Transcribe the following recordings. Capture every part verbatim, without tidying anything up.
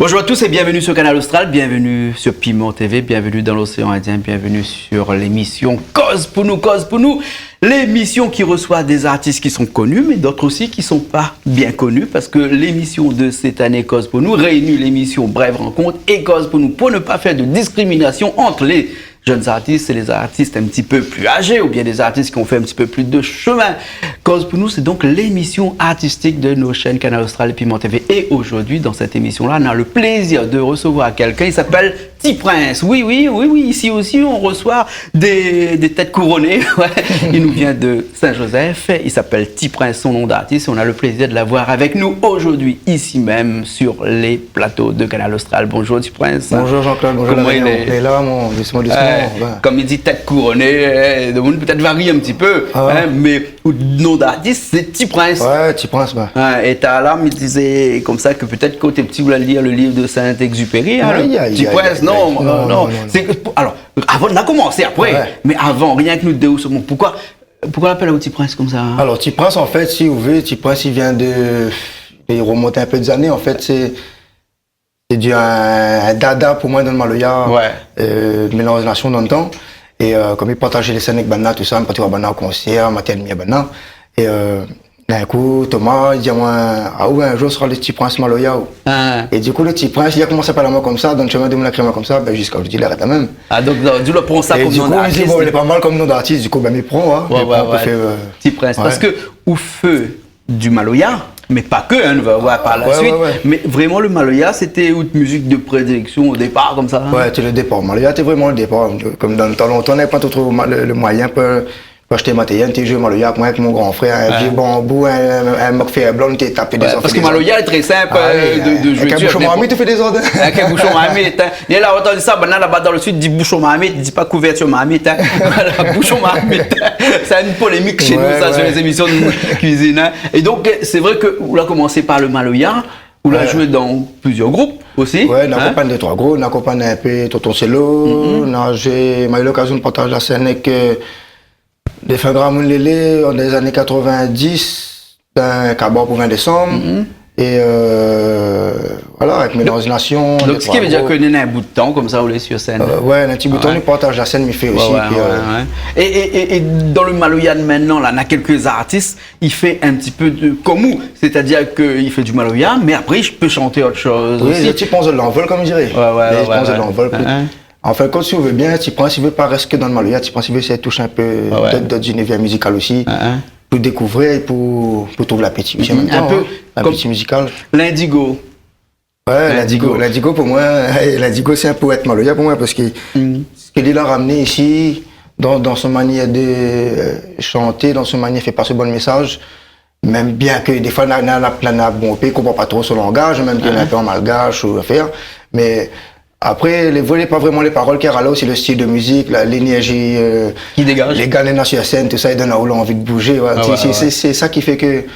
Bonjour à tous et bienvenue sur Kanal Austral, bienvenue sur Piment T V, bienvenue dans l'océan Indien, bienvenue sur l'émission Koz pou nou, Koz pou nou, l'émission qui reçoit des artistes qui sont connus, mais d'autres aussi qui sont pas bien connus, parce que l'émission de cette année, Koz pou nou, réunit l'émission Brève Rencontre et Koz pou nou, pour ne pas faire de discrimination entre les jeunes artistes et les artistes un petit peu plus âgés, ou bien des artistes qui ont fait un petit peu plus de chemin. Koz pou nou, c'est donc l'émission artistique de nos chaînes Kanal Austral et Piment T V. Et aujourd'hui, dans cette émission-là, on a le plaisir de recevoir quelqu'un, il s'appelle Ti Prince. Oui, oui, oui, oui, ici aussi, on reçoit des, des têtes couronnées. Ouais. Il nous vient de Saint-Joseph. Il s'appelle Ti Prince, son nom d'artiste. On a le plaisir de l'avoir avec nous aujourd'hui, ici même, sur les plateaux de Kanal Austral. Bonjour, Ti Prince. Bonjour, Jean-Claude. Bonjour, Koman i lé ? Lé la, mon, dousman, dousman. Ouais. Konm i di, tèt kouroné, eh, le moun pétèt i vari in ti pé, ah ouais, in, mé out nom d'artis, sé Ti Prince. Ouais, Ti Prince, ouais. Ouais, é talèr la, mi té di konmsa ke pétèt kan ou té piti, ou la lir le liv de Saint-Exupéry, in, Aïe, aïe, Ti Prince, aïe, aïe. Non, non, non, non, non. Sé ke, alor, avan, nou la komansé apré, ouais, mé avan, rienk nou dé, ou, poukoi, poukoi i apèl aou Ti Prince konmsa, in ? Alor, Ti Prince, an fèt, si ou vé, Ti Prince, i vien de, i romont in pé dé zané, an fèt, sé Sé di in, in dada pou moin dan le maloya, ouais, euh, mélanz nasion dan le tan. É, euh, konm mi partaz lé sèn èk banna, tousa, mi parti oir banna o konsèr, mi té admir banna. É, euh, d'in kou, Thomas, i di amoin, ah ouais, in zour sra le Ti Prince maloya, ou. Ah. É di kou, le Ti Prince, li la komans apèl amoin konmsa, dan le shomin, domoun la kriy amoin konmsa, bin, ziska zordi, li arèt la mèm. Ah, donk, donk, ou la pran sa konm nom d'artis. É di kou, mi di, bon, lé pa mal konm nom d'artis, di kou, bin, mi pran, in. Ouais, ouais, ouais. Pou fé, euh, Ti Prince. Ouais. Parske ou fé du maloya, mé pa ke, in, nou va oir par la suit. Ouais, ouais, ouais. Mé vréman, le maloya, sété out mizik de prédiléksion o dépar, konmsa, in ? Ouais, sété le dépar. Maloya, sété vréman le dépar. Konm dan le tan lontan, navé pa tro, tro ma-, le, le moiyin pou, pou ashté matérièl, té zoué maloya, moin èk mon gran frèr, in vié banbou, in, in, in mok fèr blan, té tapé dé zafèr. Ouais, parske maloya lé tré sinp, euh, de, de zoué. Ah oui, in, avèk in boushon marmit, ou fé dé zord. Avèk in boushon marmit, in. Néna la, ou antann sa, banna laba dan le sid i di boushon marmit, i di pa kouvèrtir marmit, in. Voilà, boushon marmit. Sé in polémik shé nou, sa, sur les émissions de cuisine, in. Ouais, ouais. É donk, sé vré ke ou la komansé par le maloya, ou la zoué dan plizièr group osi, in. Ouais, nou la akonpagn dé troi group, nou la akonpagn in pé Tonton Selo, nou la zoué, ma la u lokazion de partaz la sèn èk, euh, défin Gramoun Lélé, dan lé zané katrovindis, dan in kabar pou vin désanm. Mhm. É, euh, voilà, avèk Mélanz Nasion, donk, sak i vé dir ke néna in bout de tan konmsa ou lé sur sèn. Euh, ouais, in ti bout de tan, nou partaz la sèn, mi fé osi, ouais, pi, ouais, euh, ouais. É, é, é, é dan le maloya de mintnan, la, néna kèlk artis i fé in ti pé de, konm ou, sétadir ke i fé du maloya, mé apré i pé shanté ot shoz osi. Oui, lé ti pran zot lanvol, konm i diré. Ouais, ouais, ouais, ouais. Lé ti pran zot lanvol, pi, an fèt, kan ou vé bien, Ti Prince, i vé pa rès ke dan le maloya, Ti Prince, i vé éséy toush in pé dot, dot inivèr mizikal osi. Ouais, ouais. Pou dékouvèr, pou, pou trouv lapéti osi an mèm tan, in pé in pé, in pé konm lapéti mizikal. Lindigo. Ouais, Lindigo. Lindigo. Lindigo, pou moin, Lindigo, sé in powèt maloya pou moin, parske sak li la ramné isi, dan, dan son manièr de, euh, shanté, dan son manièr fé pasé bon mésaz, mèm bien ke défoi, na, na, na, na, na, bon, ou pé konpran pa tro son langaz, mèm ke néna in pé an malgash ou afèr, mé Apré, lé vré, lé pa vréman lé parol ki ralé, sé le stil de mizik, la, lénèrzi, euh, ki dégaz, lé gars néna sur sèn, tousa, i donn aou lanvi de bouzé, voilà. Ah ouais, sé, sé, sé sa ki fé ke,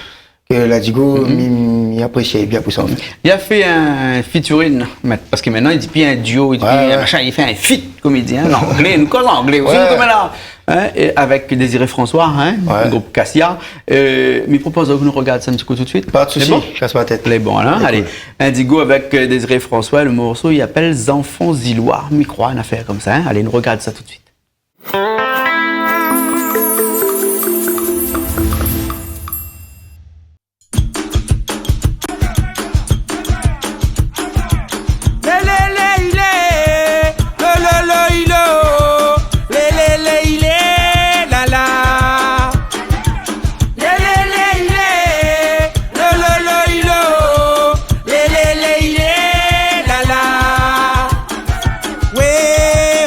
ke Lindigo, mi, mi apresié bien pou sa, an fèt. Li la fé in featuring, mé, parske mintnan, i di pi in duo, i di pi in machin, li fé in feat, konm i di, in, an anglé, nou koz an anglé osi, nou, konm la. In, é avèk Désiré François, in, le group Cassia. Euh, mi propoz ke nou rogard sa in ti kou tout de suite. Pa de sousi, kas pa la tèt. Lé bon, in ? Lé bon, alé. Ékout. Lindigo avèk, euh, Désiré François, le morso i apèl Zanfan Zilwa, mi kroi, in afèr konmsa, in. Alé, nou rogard sa tout de suite. Lé, lé, lé, lé, lo, lo, lo, i, lo. Lé, lé, lé, lé, la, la. Lé, lé, lé, lé, lo, lo, lo, i, lo. Lé, lé, lé, lé, la, la. Wé,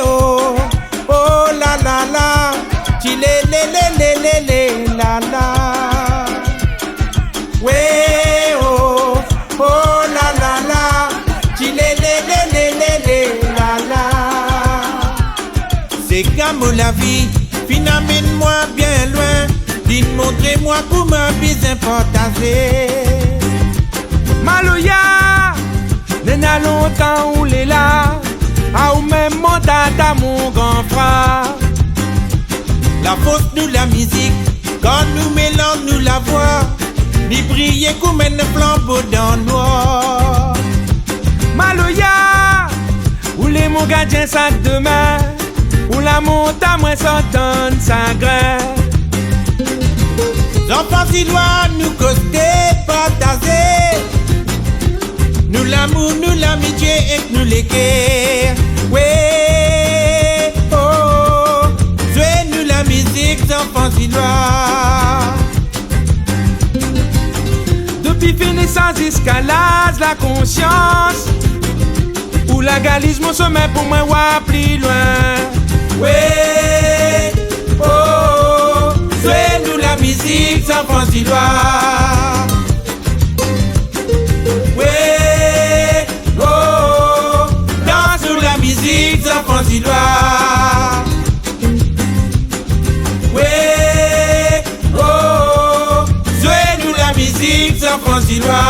oh. Oh la la la, ti lé lé lé lé lé lé la la. Wé oh, oh la la la, ti lé lé lé lé lé lé la la. Sé Gamo Lavi, fine amenn moin bien loin, vinn montré moin koman bizin partazé. Maloya, néna lontan ou lé la, aou mèm mon tata, mon gran frèr. La fors nou la mizik, kan nou mélanz nou la voi, ni briyé koman in flanbo dan noir. Malo Gardien sak domin, ou la mont amoin san tann sagrin. Zanfan zilwa, nou koté partazé. Nou lamour, nou lamitié èk nou lékèr. Wé, oh, zoué nou la mizik, zanfan zilwa. Dopi finisans ziska laz la konsians, ou la galiz mon somin pou moin oir pli loin. Wé, oh, zoué nou la mizik, zanfan zilwa. Wé, oh, dans nou la mizik, zanfan zilwa. Wé, oh, zoué nou la mizik, zanfan zilwa.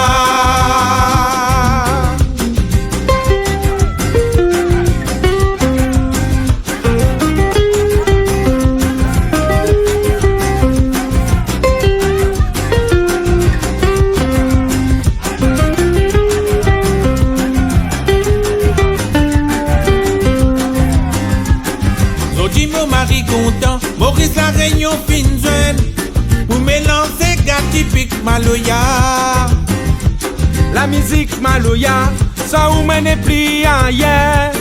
Zordi mon mari kontan, Moris La Rényon fine zwenn pou mélanz séga tipik maloya. La mizik maloya, san ou moin lé pli ayen.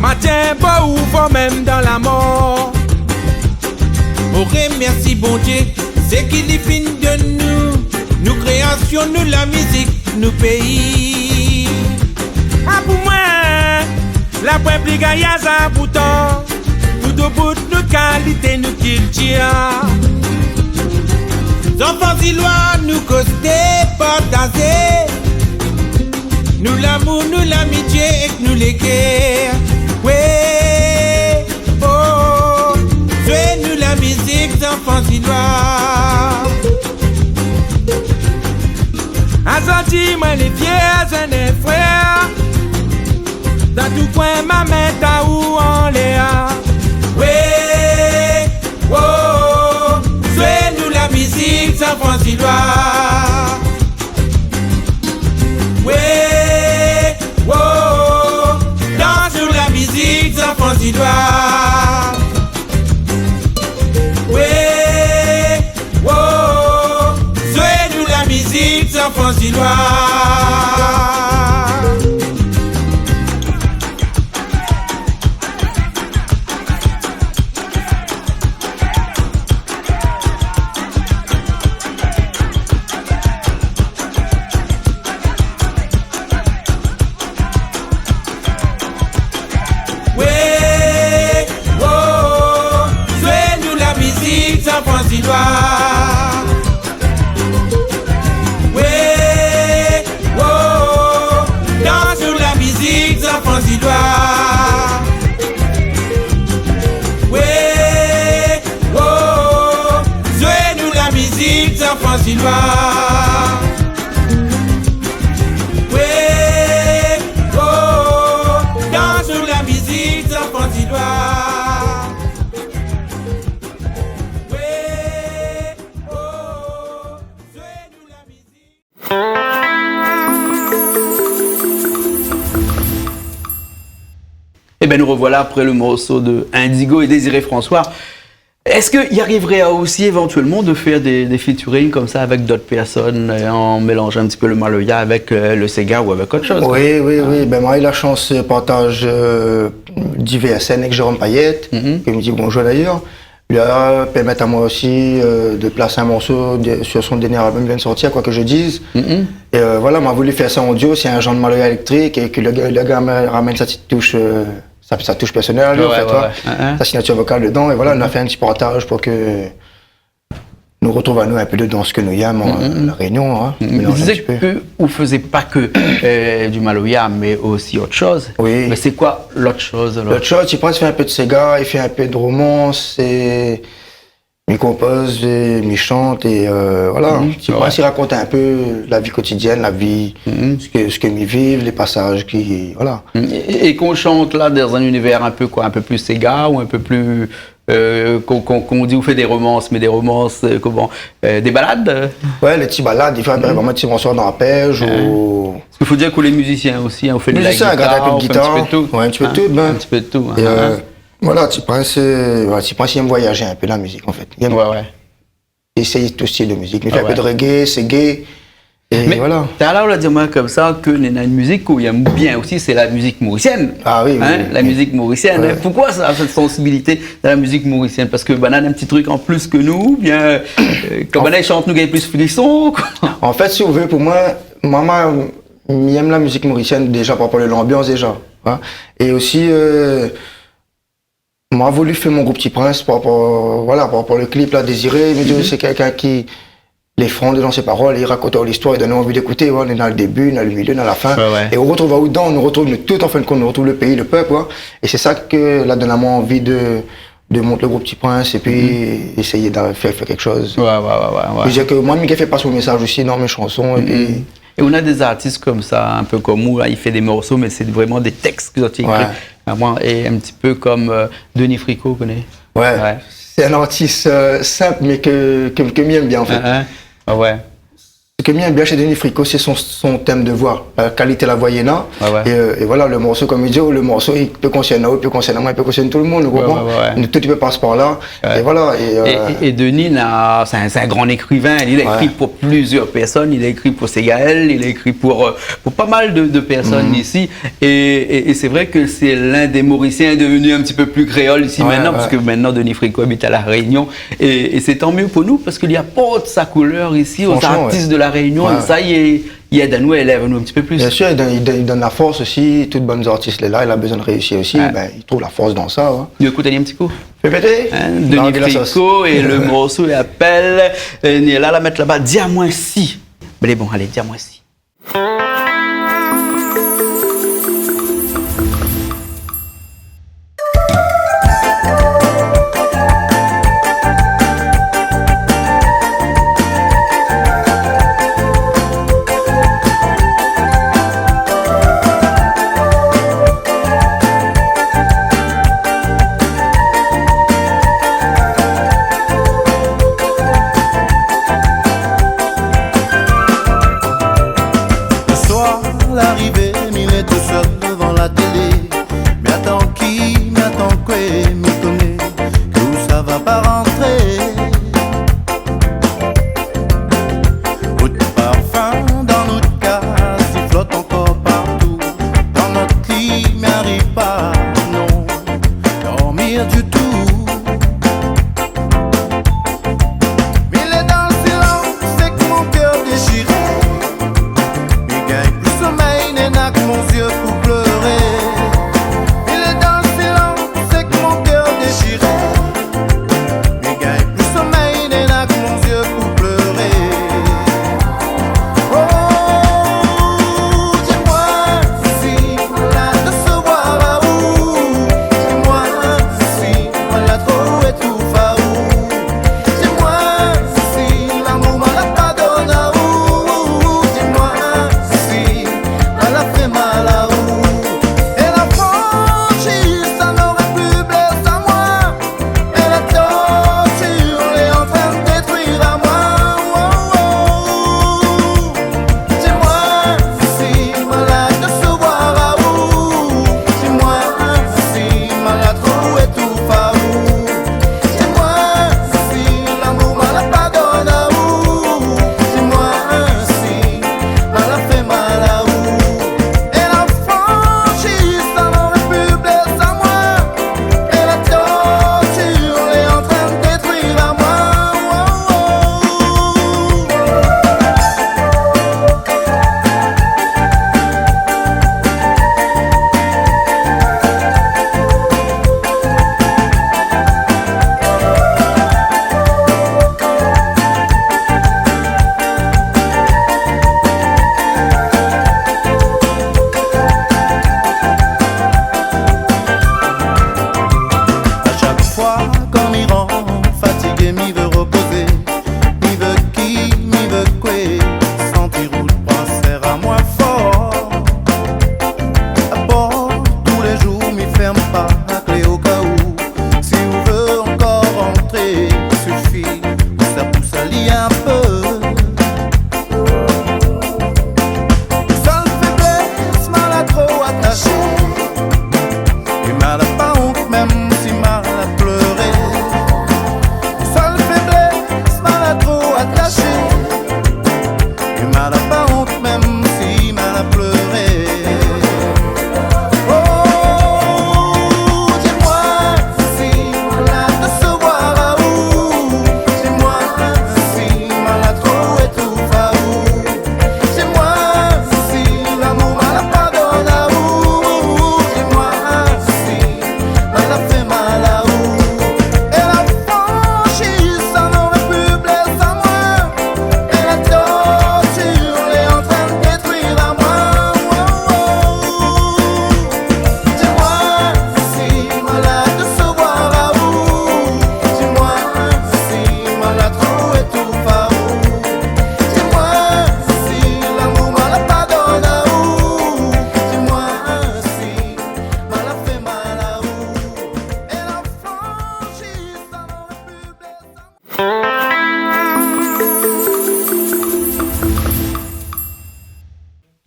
Matin, bo ou vo mèm dan la mor. Mon rémèrsi Bondié, sé ki li fine donn nou, nou kréasion, nou la mizik, nou péi. A pou moin, la poin pli gayar a bouton, pou doubout nou kalité, nou kiltir. Zanfan zilwa, nou koté partazé. Nou lamour, nou lamitié èk nou lékèr. Wé, oh, zoué nou la mizik, zanfan zilwa. Azordi moin lé fièr, zwenn in frèr. Dan tout koin, ma min ta ou anlèr. Wé, oh, zoué nou la mizik, zanfan zilwa. Wé, oh, dans nou la mizik, zanfan zilwa. Wé, oh, zoué nou la mizik, zanfan zilwa. Wé, oh, zoué nou la mizik, zanfan zilwa. Wé, oh, dans nou la mizik, zanfan zilwa. Wé, oh, zoué nou la mizik, zanfan zilwa. Wé, oh, dans nou la mizik, zanfan zilwa. Wé, oh, zoué nou la mizik. Eh ben, nous revoilà après le morceau de Indigo et Désiré François. Èske i arivré aou osi évantuèlman de fèr dé, dé featuring konmsa avèk dot pèrsone, euh, an mélanzan in ti pé le maloya avèk, euh, le séga ou avèk ot shoz, koi ? Oui, oui, oui. Ben, moin la shans, euh, partaz, euh, divèr sèn avèk Jérôme Payet, ke mi di bonjour d'ailleurs. Li la pèrmèt amoin osi, euh, de plas in morso de, sur son dernier album ki vien de sortir, Quoi que je dise. É, euh, voilà, moin la voulu fèr sa an duo, sé in zanr de maloya éléktrik, é ke le gars, le gars ramèn, ramèn sa ti toush, euh, sa, sa toush pèrsonèl a li, an fèt, ouais, ouais. Sa signature vocale dedan, é voilà, nou la fé in ti partaz pou ke nou retrouv anou in pé dedan sak nou yèm, euh, La Rényon, in, mélanz in ti pé. Ou di ke ou fé pa ke, euh, du maloya, mé osi ot shoz. Oui. Mé sé koi lot shoz, alor ? Lot shoz, sé prèsk fé in pé de séga, i fé in pé de romans, é mi konpoz, é mi shant, é, euh, voilà. Sé prèsk rakont in pé la vi kotidièn, la vi, sak, sak mi viv, lé pasaz ki, voilà. É, é kan ou shant la, dan in inivèr in pé koi, in pé pli séga ou in pé pli, euh, kan, kan, kan ou di ou fé dé romans, mé dé romans, euh, koman, euh, dé balad, euh ? Ouais, lé ti balad, défoi, vréman, ti morso dan la pèz, ou Parske fo dir ke lé mizisien osi, in, ou fé de la gitar, ou fé in ti pé de tout. Mizisien, in grat in pé de gitar. Ouais, in ti pé de tout, bin. In ti pé de tout, in. Voilà, Ti Prince, sé, ouais, Ti Prince, li èm voyazé in pé la mizik, an fèt. Li èm, ouais, ouais. Li éséy tout stil de mizik. Li fé in pé de reggae, seggae, é voilà. Mé talèr ou la di amoin konmsa ke néna in mizik ou i èm bien osi, sé la mizik morisièn. Ah oui, oui, oui. La mizik morisièn, in. Ouais. Poukosa sèt sansibilité dan la mizik morisièn ? Parske banna néna in ti trik an plis ke nou, oubien, euh, kan banna i shant, nou gingn plis frison, koi ? An fèt, si ou vé, pou moin, moin, moin, mi èm la mizik morisièn déza par rapor lanbians déza, in. É osi, euh, moin la voulu fé mon group Ti Prince par rapor, voilà, par rapor le clip la, Désiré, mi di, sé kèlkin ki lé fran dan sé parol, li rakont aou listoir, li donn aou anvi d'ékouté, ouais, néna le débu, néna le milié, néna la fin. Ouais, ouais. É ou rotrouv aou dedan, nou rotrouv nou tout, an fin de kont, nou rotrouv le péi, le pèp, ouais. É sé sa ke la donn amoin anvi de, de mont le group Ti Prince épi éséy de fé, fé kékshoz. Ouais, ouais, ouais, ouais, ouais. Vé dir ke moin, mi fé pas mon mésaz osi dan mé shanson, épi É ou néna dé zartis konmsa, in pé konm ou, la, i fé dé morso, mé sé vréman dé tèks ke zot i ékri. Ouais. Vréman, é in ti pé konm, euh, Denis Fricot, ou koné ? Ouais. Ouais. Sé in artis, euh, sinp, mé ke, ke, ke mi èm bien, an fèt. Hein, hein. Ah ouais. Sak mi èm bien shé Denis Fricot, sé son, son tèm de voi, la kalité la voi li néna. Ouais, ouais. É, euh, é voilà, le morso, konm mi di, le morso, li pé konsèrn aou, li pé konsèrn amoin, li pé konsèrn tout le moun, ou konpran ? Ouais, ouais, ouais. Nou tout i pé pas par la. Ouais. É voilà, é, é, euh, é, é Denis, la, sé in, sé in gran ékrivin. Li la ékri pou plizièr pèrsone. Li la ékri pou Ségaël, li la ékri pou, euh, pou pa mal de, de pèrsone isi. É, é, é sé vré ke sé l'un dé Morisien devenu in ti pé pli kréol isi mintnan, parske mintnan Denis Fricot i abit La Rényon. É, é sé tan mié pou nou, parske li aport sa koulèr isi o zartis de La Rényon. Franchman, ouais. É sa, li, li èd anou, li élèv anou in ti pé plis. Biensir, li donn, li donn, li donn la fors osi. Tout bann zartis lé la, li la bezoin réisi osi. Ouais. Bin, li trouv la fors dan sa, in. Nou ékout in ti kou. Fé pété. Hein, Denis Fricot é le morso i apèl, euh, ni la, la mèt laba, Di amoin si. Bin, lé bon, alé, Di amoin si. Le soir, larivé, mi lé tousèl devan la télé. Mi atann ki, mi atann koué, mi koné ke ou sava pa rantré. Out parfin dan nout kaz, i flot ankor partou. Dan nout li, mi ariv pa, non, dormir ditou. Mi lé dan silans, sé ke mon kèr déshiré. Mi gingn pli somèy, néna ke mon zié pou pléré. Mi lé dan silans, sé ke mon kèr déshiré.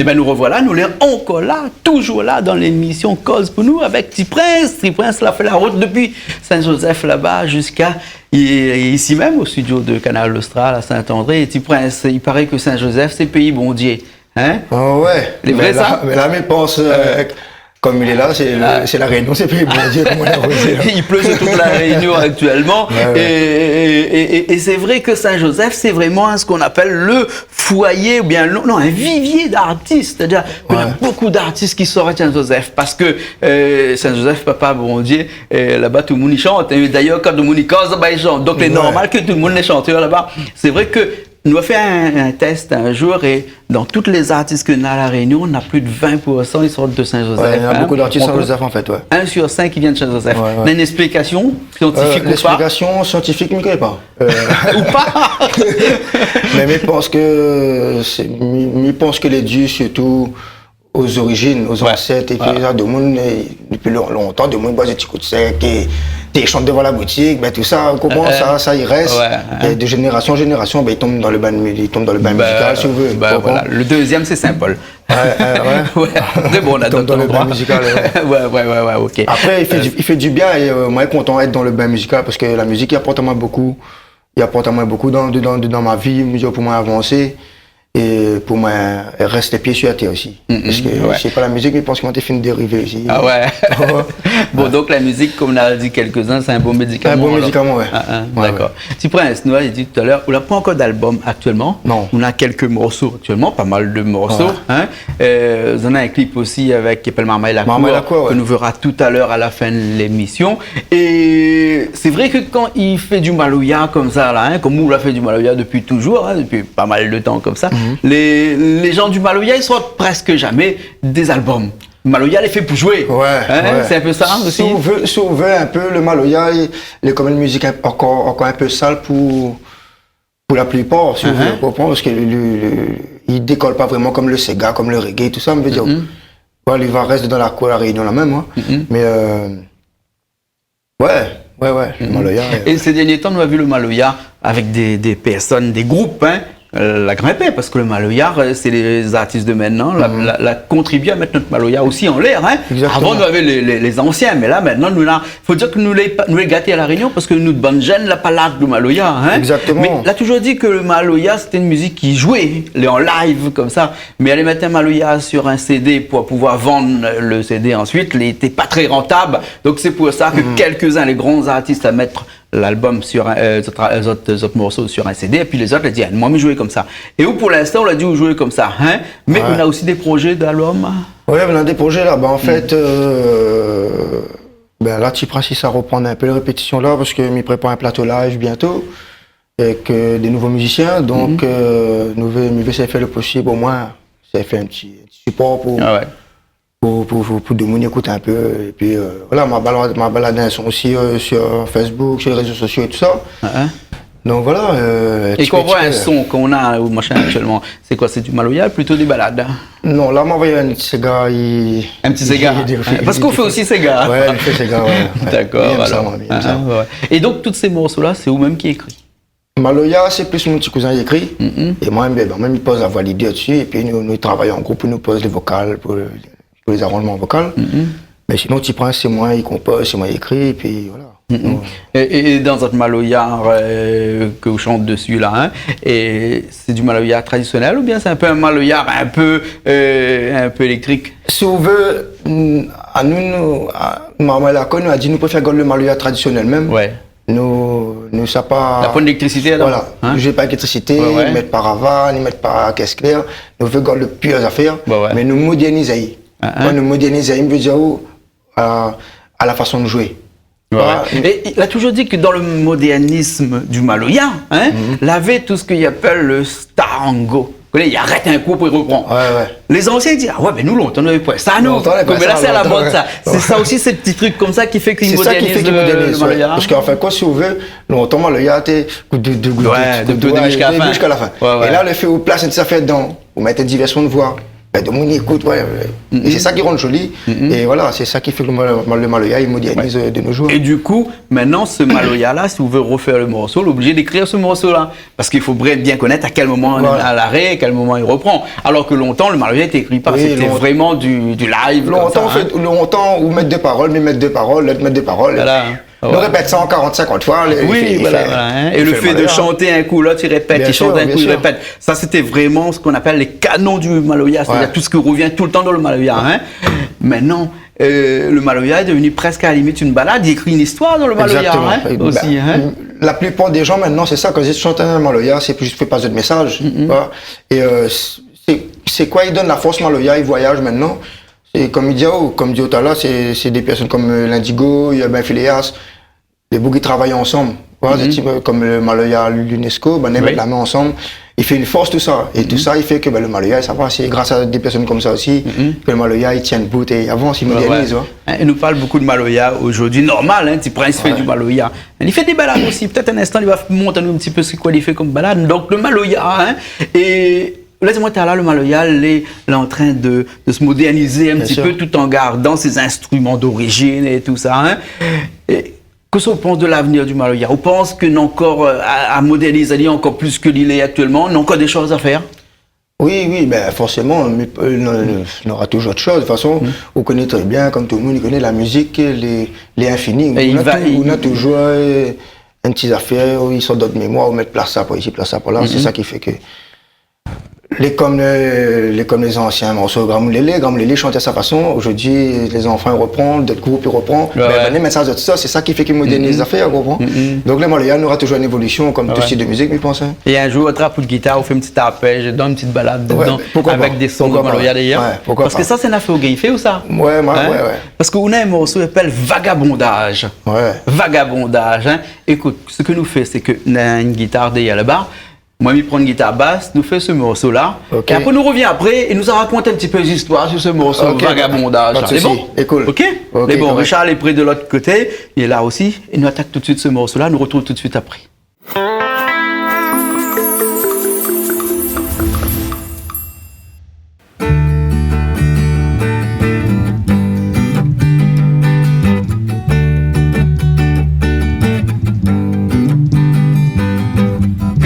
Bin, nou rovoila, nou lé ankor la, toujour la, dan lémisyon Koz pou nou avèk Ti Prince. Ti Prince la fé la rout dopi Sin-Zozèf laba ziska i-, isi mèm o studio de Kanal Austral a Saint-André. Ti Prince, i paré ke Sin-Zozèf sé péi Bondié, in ? Ah ouais. Lé vré, sa ? Mé la, mé la, mi pans, euh, kom li lé la, sé le, sé La Rényon, sé péi Bondié, kom nou la di la. I plé sur tout La Rényon aktièlman. Ouais, ouais. É, é, é, é, é sé vré ke Sin-Zozèf, sé vréman sak i apèl le foyer, oubien, non, non, in vivié d'artis. Sétadir ke néna bonpé d'artis ki sort Sin-Zozèf, parske, euh, Sin-Zozèf, papa Bondié, euh, laba, tout le moun i shant. É dayèr, kan tout le moun i koz, bin, i shant. Donk, lé normal ke tout le moun lé shantèr laba. Sé vré ke nou la fé in, in tès in zour, é dan tout lé zartis ke néna La Rényon, néna plis de vin pour san i sort de Sin-Zozèf, in. Ouais, néna bonpé d'artis Sin-Zozèf, an fèt, ouais. In sur sink i vien de Sin-Zozèf. Ouais, ouais. Néna in ésplikasyon siantifik ou pa ? Euh, lésplikasyon siantifik, mi koné pa. Euh, ou pa. Mé, mi pans ke sé, mi, mi pans ke lé di sirtou o zorizin, o zansèt, épi sa, domoun, é, dopi lon-, lontan, domoun i boir dé ti kou d'sèk, é, té shant dovan la boutik, bin, tousa, koman sa, sa i rès, é de jénérasyon an jénérasyon, bin, i tonm dan le bin, i tonm dan le bin mizikal, si ou vé. Bin, voilà. Le dezièm, sé Sin-Pol. Ouais, ouais, ouais. Ouais, sé bon, la, i tonm dan le bin mizikal, ouais. Ouais, ouais, ouais, ouais, ok. Apré, i fé di, i fé di bien, é, euh, moin lé kontan d'èt dan le bin mizikal, parske la mizik i aport amoin bonpé, i aport amoin bonpé dan, dan, dan, dan mon vi, mi di, pou moin avansé, é pou moin rès pié sur tèr osi. Parske si sé pa la mizik, mi pans ke moin té fine dérivé osi. Ah ouais. Bon, donk la mizik, kom nou la di kèlkezin, sé in bon médikaman, alor. In bon médikaman, ouais. Ah, ah, dakor. Ti Prince, nou la di talèr, ou la pa ankor d'albom aktièlman. Non. Ou néna kèlk morso aktièlman, pa mal de morso, in. Euh, ou néna in klip osi avèk, ki apèl Marmay la Kour, Marmay la Kour, ouais, ke nou véra talèr a la fin de lémisyon. É sé vré ke kan i fé di maloya komsa la, in, kom ou la fé di maloya dopi toujour, in, dopi pa mal de tan komsa, lé, lé jan di maloya, i sort prèsk jamé dé zalbom. Maloya lé fé pou zoué. Ouais, in, ouais. Sé in pé sa osi. Si ou vé, si ou vé in pé, le maloya, i, lé kom in mizik in, ankor, ankor in pé sal pou, pou la plipar, si ou vé, ou konpran, parske le, le, le, i dékol pa vréman kom le séga, kom le reggae, tousa, mi vé dir. Bon, li va rès dan la kour La Rényon la mèm, in. Mé, euh, ouais, ouais, ouais, le maloya, euh. É sé dèrnié tan, nou la vi le maloya avèk dé, dé pèrsone, dé group, in, euh, la grinpé, parske le maloya, euh, sé lé zartis de mintnan, la, la, la kontribié a mèt nout maloya osi anlèr, in. Exactement. Avan, nou lavé lé, lé, lé zansien, mé la, mintnan, nou la, fo dir ke nou lé pa, nou lé gaté a La Rényon, parske nout bann jenn la pa larg le maloya, in. Exactement. Mé la toujour di ke le maloya, sété in mizik ki zoué, lé an live komsa. Mé alé mèt in maloya sur in CD pou pouvoir vann le CD ansuit, li té pa trè rantab. Donk sé pou sa ke kèlkzin, lé gran zartis, la mèt lalbom sur in, euh, zot, zot, zot morso sur in CD, épi lézot la di, ah, moin, mi zoué komsa. É ou, pou linstan, ou la di ou zoué komsa, in, mé ou néna osi dé projé d'albom ? Ouais, nou néna dé projé la. Bin, an fèt, euh, bin, la, Ti Prince i sa ropran in pé lé répétisyon la, parske mi prépar in plato live bientôt. Avèk, euh, dé nouvo mizisien, donk, euh, nou vé, mi vé éséy fé le posib, omoin, éséy fé in ti, in ti sipor pou, pou, pou, pou, pou demoun i ékout in pé. Épi, euh, voilà, ma balad, ma balad in son osi, euh, sur Facebook, sur lé rézo sosio é tousa. Donk voilà, euh, é ti pé, ti pé. Kan ou voi in son, kan ou na, ou machin aktièlman, sé koi, sé di maloya, plito dé balad ? Non, la, ma anvoy in ti séga, i... In ti séga. Parske ou fé osi séga. Ouais, mi fé séga, ouais. Dakor, alor. Mi èm sa, moin, mi èm sa. É donk, tout sé morso la, sé ou mèm ki ékri ? Maloya, sé plis mon ti kouzin i ékri. É moin, bin, bin, moin, mi poz la voi lidé dsi. Épi nou, nou travay an group, nou poz lé vokal pou, pou lé zaranzman vokal. Mé sinon, Ti Prince, sé moin i konpoz, sé moin i ékri, épi voilà. É, é, é dan zot maloya, euh, ke ou shant dsi la, in, é sé di maloya tradisyonèl oubien sé in pé in maloya in pé, euh, in pé éléktrik ? Si ou vé, mm, anou, nou, a, Marmay la Kour, nou la di, nou préfèr gard le maloya tradisyonèl mèm. Ouais. Nou, nou sa pa... Na pwin d'éléktrisité la, in ? Voilà. Nou zoué pa éléktrisité, ni mèt pa rava, ni mèt pa kès klèr. Nou vé gard le pié zafèr, mé nou modèrniz ali. Kan nou modèrniz ali, mi vé dir, a, a la fason de zoué. Ouais, ouais. É, é la toujour di ke dan le modèrnism di maloya, in, lavé tout sak i apèl le starango. Ou koné, i arèt in kou, pou i ropran. Ouais, ouais. Lé zansien i di, ah ouais, bin nou, lontan, nou lavé pwin sa, nou. Lontan, nou lavé pwin sa, lontan, ouais. Mé la, sé a la mod, sa. Sé sa osi, sé ti trik komsa ki fé ke i modèrniz le, le maloya. Sé sa ki fé ke i modèrniz, ouais. Parske an fin de kont, si ou vé, lontan, maloya té gout de, de gout, ouais, de, de, de, ziska la fin. Ouais, ouais. É la, le fé ou plas in ti zafèr dedan, ou mèt divèrsion de voi. bin, demoun i ékout, ouais. É sé sa ki rann zoli. É voilà, sé sa ki fé ke le ma-, le maloya i modèrniz, euh, de nos jours. É du kou, mintnan, se maloya-la, si ou vé refèr le morso, lé oblizé d'ékrir se morso-la. Parske i fo bien, bien konèt a kèl moman, a laré, a kèl moman i repran. Alor ke lontan, le maloya té ékri pa, sété vréman du, du live, konmsa, hein. Lontan, an fèt, lontan, ou mèt dé parol, mi mèt dé parol, lot i mèt dé parol. Voilà. Nou répèt sa ankor karant, sinkant foi, lé, voilà, hein. É le fé de shanté in kou, lot i répèt, i shant in kou, i répèt. Sa, sété vréman sak i apèl lé kanon du maloya, sétadir tout sak i revien toultan dan le maloya, hein. Mintnan, euh, le maloya lé devni prèsk a la limit in balad, i ékri in istoir dan le maloya, hein, osi, hein. Bin, la plipar dé jan mintnan, sé sa, kan zot i shant in maloya, sé pou zis fé pas zot mésaz, tu vois. É, euh, sé, sé koi i donn la fors maloya, i voyaz mintnan. Sé kom i di, oh, kom di talèr, sé, sé dé pèrsone kom, euh, Lindigo, néna bin Phileas, dé boug i travay ansanm. Voilà, sé ti, euh, kom le maloya l'UNESCO, bin, i mèt la min ansanm, i fé in fors tousa. É tousa i fé ke, bin, le maloya, sa va, sé gras a dé pèrsone komsa osi ke le maloya i tien debout é i avans, i modèrniz, ouais. É nou parl bonpé de maloya zordi, normal, hein, Ti Prince i fé du maloya. Mé li fé dé balad osi. Pétèt in instan, li va mont anou in ti pé sé koi li fé kom balad. Donk, le maloya, hein, é la, di amoin, talèr, le maloya lé, lé antrin de, de se modèrniz in ti pé tout an gardan sé zinstriman d'orizine é tousa, hein. É kosa ou pans de lavenir du maloya ? Ou pans ke néna ankor, euh, a, a modèrniz ali ankor plis ke li lé aktièlman, néna ankor dé shoz a fèr ? Oui, oui, bin, forséman, mé, euh, non, non, nora touzour ot shoz. De tout fason, ou koné trè bien, kom tout le moun i koné, la mizik lé, lé infini. É i va, i, i, ou na touzour, euh, in ti zafèr, ou i sort dan out mémoir, ou mèt plas sa par isi, plas sa par la. Sé sa ki fé ke lé kom, euh, lé kom lé zansien morso Gramoun Lélé, Gramoun Lélé i shant a sa fason. Zordi, lé zanfan i repran, dot group i repran. Ouais, bin, ouais. Mé, mé sa, sa, sé sa ki fé ke i modèrniz zafèr, ou konpran ? Donk, le maloya nora touzour in évolision, kom tout stil de mizik, mi pans, hein. É in zour, ou trap out gitar, ou fé in ti arpèz, donn in ti balad dedan, avèk dé son de maloya dèrièr. Pourkoi pa ? Ouais, pourkoi pa. Parske sa, sé in afèr ou gingn fé, ou sa ? Ouais, ouais, ouais. Parske ou na in morso i apèl Vagabondaz. Ouais. Vagabondaz, hein. Ékout, sak nou fé, sé ke néna in gitar dèrièr laba. Moin, mi pran in gitar bas, nou fé se morso-la. Ok. É apré, nou revien apré é nou sa rakont in ti pé zistoir su se morso Vagabondaz la. Pa de sousi. Lé bon ? Lé cool. Ok ? Ok, korèk. Richard lé pré de lot koté, li lé la osi. É nou atak tout suit se morso-la, nou retrouv tout suit apré.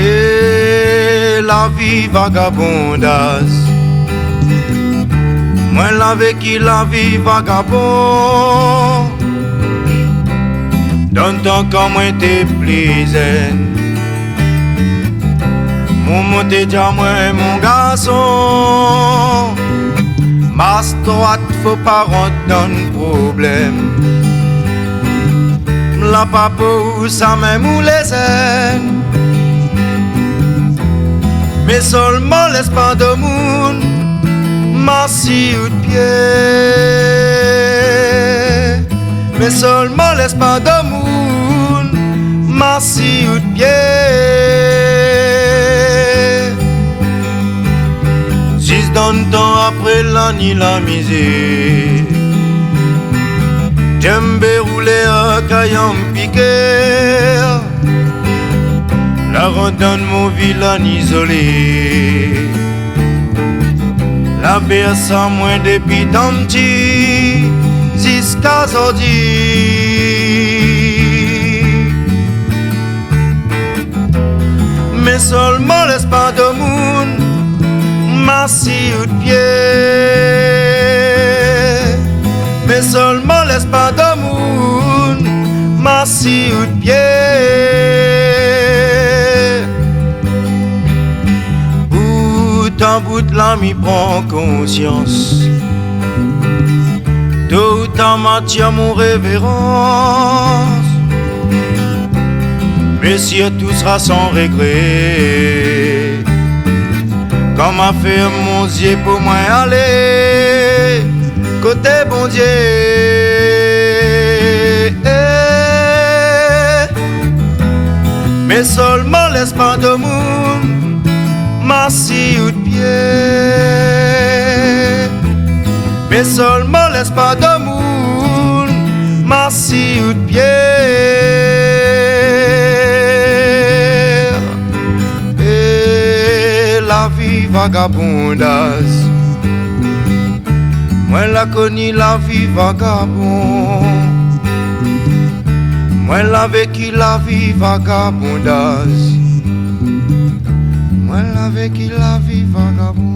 É la vi vagabondaz. Moin la véki la vi vagabon. Dan tan kan moin té pli zèn, momon té di amoin, mon garson, mars droit, fo pa rant dan problèm. La pa pou sa, mèm ou lé zèn. Mé solman lès pa domoun mars si out pié. Mé solman lès pa domoun mars si out pié. Zis dan tan apré la ni la mizèr, djembé roulé a kayanm piké. La rant dan mon vi la ni zolé. La bèrs amoin dépi tan pti ziska zordi. Mé solman lès pa domoun mars si out pié. Mé solman lès pa domoun mars si out pié. Bout an bout la mi pran konsians. Tout an matir mon révérans. Mé sirtou sra san régré. Kan ma fèrm mon zié pou moin alé koté Bondié. Mé solman lès pa domoun mars si out pié. Mé solman lès pa domoun mars si out pié. É la vi vagabondaz. Moin la koni la vi vagabon. Moin la véki la vi vagabondaz. Moin la véki la vi vagabon.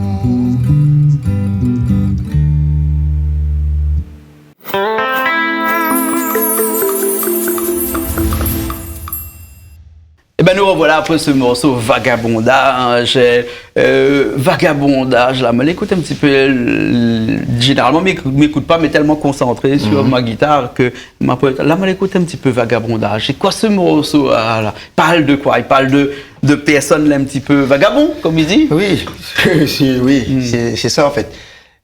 Ében, nou rovoila apré se morso Vagabondaz. Euh, Vagabondaz la, moin la ékout in ti pé, euh, zénéralman, mi ékout, mi ékout pa, mé tèlman konsantré sur ma gitar ke ma, la, moin la ékout in ti pé Vagabondaz. Sé koi se morso la, la ? Parl de koi ? I parl de, de pèrsone la, in ti pé vagabon, konm i di ? Oui, sé, oui, sé, sé sa, an fèt.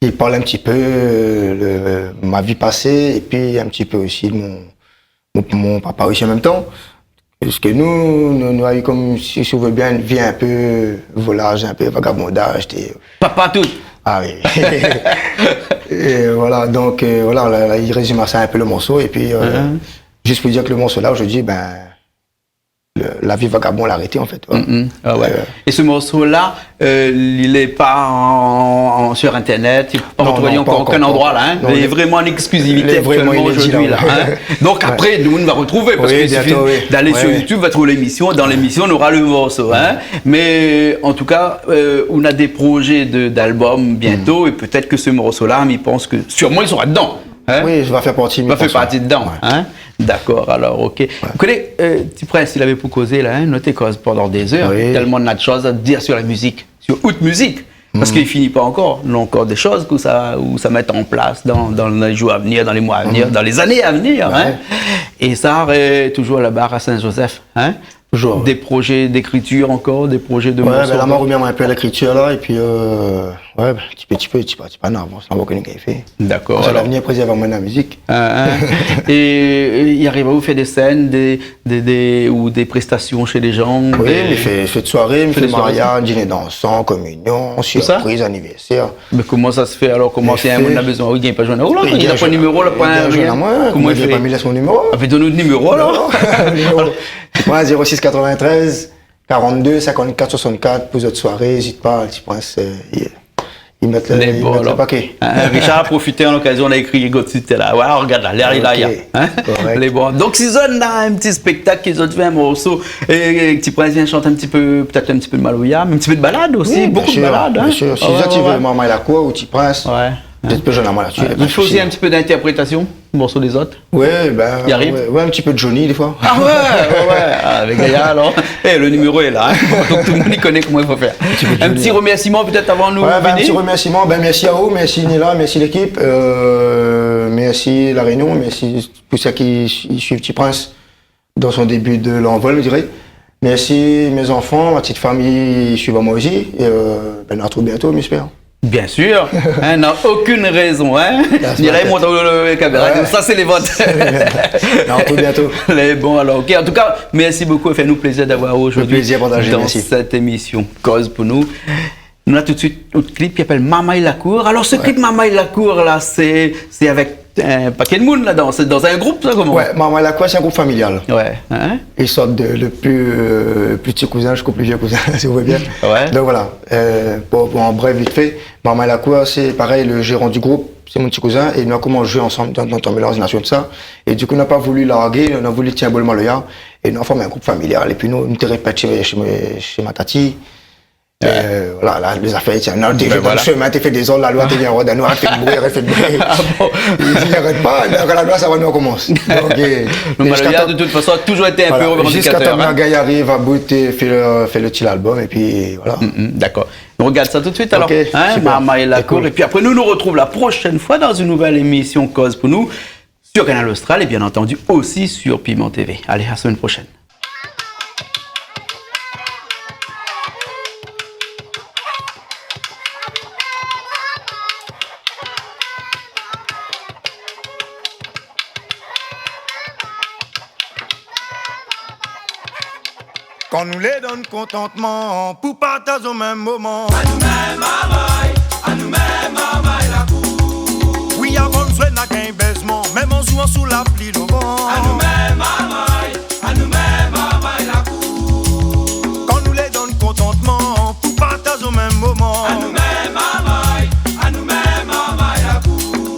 I parl in ti pé, euh, le, ma vi pasé, épi in ti pé osi de mon, mon, mon papa osi an mèm tan. Parske nou, nou, nou la u konm, si, si ou vé bien, in vi in pé volaz, in pé vagabondaz, té... Papa tout. Ah oui. É voilà, donk, euh, voilà, la, la, i rézim a sa in pé le morso. Épi, euh, zis pou dir ke le morso la, zordi, bin, le, la vi vagabon la arété, an fèt, ouais. Mm, mm. Ah ouais. Euh. É se morso la, euh, li lé pa an, an, sur internet, li pé pa retrouvé ankor okin landroi la, hein. Non, non, pa ankor. Non, non. Li lé vréman an éksklizivité aktièlman zordi la, hein. Lé vréman inédi la, ouais. Donk apré, nou, nou va retrouvé, parske i sifi d'alé sur YouTube, va trouv lémision, é dan lémision, nora le morso, hein. Mé an tou ka, euh, ou na dé projé de, d'album bientôt, é pétèt ke se morso la, mi pans ke sirman li sora dedan. Hein ? Oui, i va fé parti, mi pans, ouais. Va fé parti dedan, hein ? Dakor, alor, OK. Ouais. Ou koné, euh, Ti Prince, si lavé pou kozé la, hein, nou té koz pandan dé zèr, tèlman na de shoz a dir sur la mizik, sur out mizik, parske i fini pa ankor. Nou na ankor dé shoz ke sa, ou sa mèt an plas dan, dan lé zour a vnir, dan lé moi a vnir, dan lé zané a vnir, hein. Ouais. É sa, euh, touzour laba a Saint-Joseph, hein. Touzour, ouais. Dé projé d'ékritir ankor, dé projé de morso ankor ? Ouais, bin la, ma romèt amoin in pé a lékritir la, épi, euh, ouais, bin, ti pé, ti pé, ti pa, ti pa, nou avans, nou va oir kosa nou gingn fé. Dakor, alor. Sa, lavnir prézèrv amoin la mizik. Hein, hein. É, é i ariv aou fé dé sèn, dé, dé, dé, ou dé prestasion shé dé zan, dé... Oui, mi fé, fé de soiré, mi fé mariaz, diné dansan, kominion, sirpriz, anivèrsèr. Tout sa ? Mé koman sa se fé alor ? Koman, si in moun na bezoin, i gingn pa zoinn aou la, i gingn pa zoinn amoin, koman i fé ? Koman i fé ? Koman i fé ? Ah, mé done aou out niméro la. Non, non. Alor, Ti Prince, zéro six quatre-vingt-treize quarante-deux cinquante-quatre soixante-quatre pou zot soiré, ézit pa, Ti Prince, euh, i, i mèt le, i mèt le paké. Lé bon, alor. Hein, Richard la profité an lokazion, la ékri Ego Tite la. Ouais, regard la, lé la, hein. OK, korèk. Lé bon. Donk si zot na in ti spéktak, ke zot vé in morso, é, é Ti Prince i vien shant in ti pé, pétèt in ti pé de maloya, mé in ti pé de balad osi, bonpé de balad, hein. Oui, bien sûr, bien sûr. Ah ouais, ouais. Si zot i vé Marmay Lakour ou Ti Prince, zot i pé zoinn amoin la-dsi, na pa de sousi. Ouais. I fé osi in ti pé d'interprétasion, morso dé zot ? Oui, bin, ouais, ouais, in ti pé de Johnny défoi. Ah ouais, ouais, ouais. Ah, avèk Gaïa, alor. Eh, le niméro lé la, hein. Donk tout le moun i koné koman i fo fèr. In ti pé de Johnny. In ti remèrsiman pétèt avan nou fini ? Ouais, bin, in ti remèrsiman. Bin, mèrsi aou, mèrsi Nila, mèrsi lékip, euh, mèrsi La Rényon, mèrsi pou sak i, i suiv Ti Prince dan son début de l'envol, mi diré. Mèrsi mé zanfan, ma ti famiy i suiv amoin osi. É, euh, bin, nou artrouv bientôt, mi éspèr. Bien sûr, hein, na okin rézon, hein. Ni la mont le, le kaméra, ouais. Sa sé lé vot. Non, à très bientôt. Lé bon, alor, OK. An tou ka, mèrsi bonpé. Fé anou plézir d'avoir aou zordi dan sèt émision Koz pou nou. Mèrsi. Nou na tout de suite out clip ki apèl Marmay Lakour. Alor, se clip Marmay Lakour la, sé, sé avèk in paké de moun ladan, sé dan in group sa, koman ? Ouais, Marmay Lakour, sé in group familial. Ouais, hein ? I sort de le pli, euh, pli ti kouzin ziska pli vié kouzin, si ou vé bien. Ouais. Donk voilà, euh, pou, pou an brèf vit fé, Marmay Lakour, sé parèy, le jéran du group, sé mon ti kouzin, é nou la komans zoué ansanm dan, dan, dan mélanz nasion, tout sa. É du kou, nou la pa voulu largé, nou la voulu tienbo le maloya, é nou la form in group familial. Épi nou, nou té répèt shé, shé, shé ma tati. Euh, voilà, la, lé zafèr, tiens, non, té dan le shemin, té fé dézord, la loi té vien, ouais, dan nou, té fé le bri, té fé le bri. Ah bon ? I di, arèt pa, donk la loi, sa va, nou rekomans. Donk, euh, le maloya, ziska tan, de tout fason, la touzour été in pé revandikatèr, hein. Voilà, ziska tan ke Marmay Lakour i ariv a bout, té fé le, fé le ti album, épi voilà. Mm, mm, dakor. Nou regard sa tout de suite, alor. OK, super. Hein, Marmay Lakour. Ékout. Épi apré, nou nou retrouv la proshèn foi dan in nouvèl émision Koz pou nou. Sur Kanal Austral et bien entendu aussi sur Piment T V. Allez, à la semaine prochaine. Kan nou lé dan kontantman pou partaz o mèm moman. Anou mèm marmay, anou mèm marmay lakour. Wi, avan zoué na gingn bèzman, mèm an zouan sou lapli, lovan. Anou mèm marmay, anou mèm marmay lakour. Kan nou lé dan kontantman pou partaz o mèm moman. Anou mèm marmay, anou mèm marmay lakour.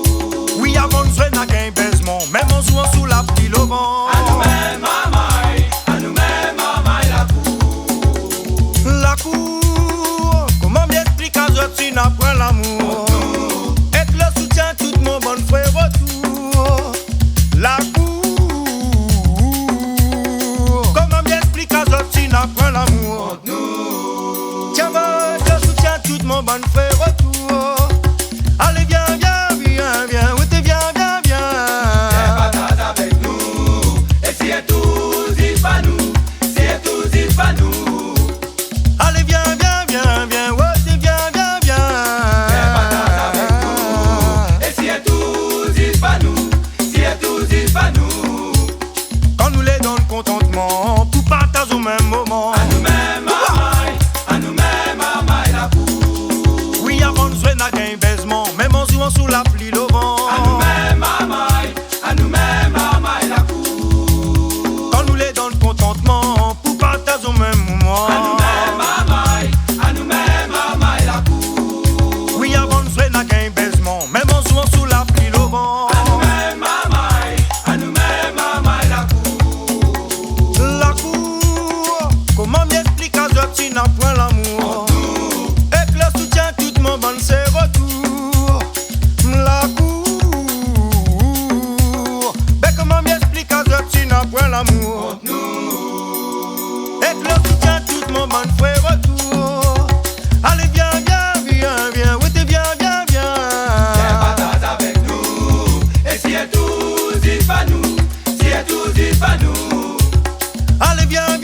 ti na pwin lamour. Ek le soutien tout mon bann sé retour. M la kour. Bin koman mi ésplik azot ti na pwin lamour. Ek le soutien tout mon bann fré retour. Alé, vien, vien, vien, vien, oui, té vien, vien, vien. Vien partaz avèk nou, é si é tou, di pa nou, si é tou, di pa nou. Alé, vien,